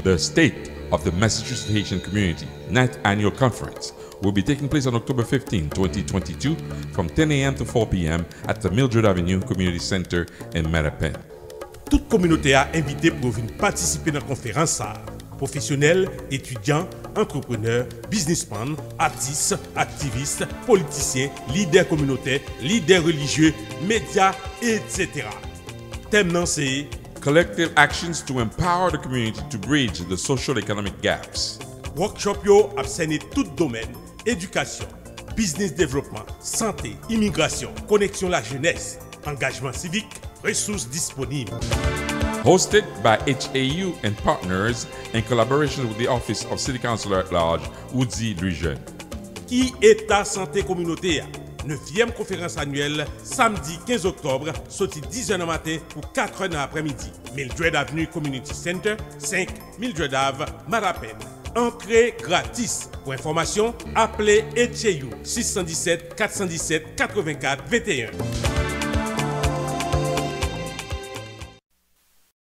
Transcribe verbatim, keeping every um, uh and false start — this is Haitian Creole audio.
The State of the Massachusetts Haitian Community, ninth Annual Conference, will be taking place on October fifteenth, twenty twenty-two, from ten a m to four p m at the Mildred Avenue Community Center in Mattapan. Tout kominote a envite pou yo vin patisipe nan konferans sa a. Pwofesyonèl, etidyan, antreprenè, biznismann, atis, aktivis, politisyen, lidè kominotè, lidè relijye, medya, etsetera. Tèm nan se Collective Actions to Empower the Community to Bridge the Social Economic Gaps. Workshop yo ap sène tout domèn, edikasyon, biznis devlopman, sante, imigrasyon, koneksyon lajenès, angajman sivik, resous disponib. Hosted by H A U and partners in collaboration with the Office of City Councilor at Large, Woody Louis-Jeune. Ki eta sante kominote a? Nevyèm konferans anyèl, samdi kenz oktòb, soti dizè nan maten pou katrè nan aprèmidi. Mildred Avenue Community Center, senk Mildred Ave, Mattapan. Antre gratis. Pou enfòmasyon, aple H A U sis san disèt, kat san disèt, katrevenkat venteyen.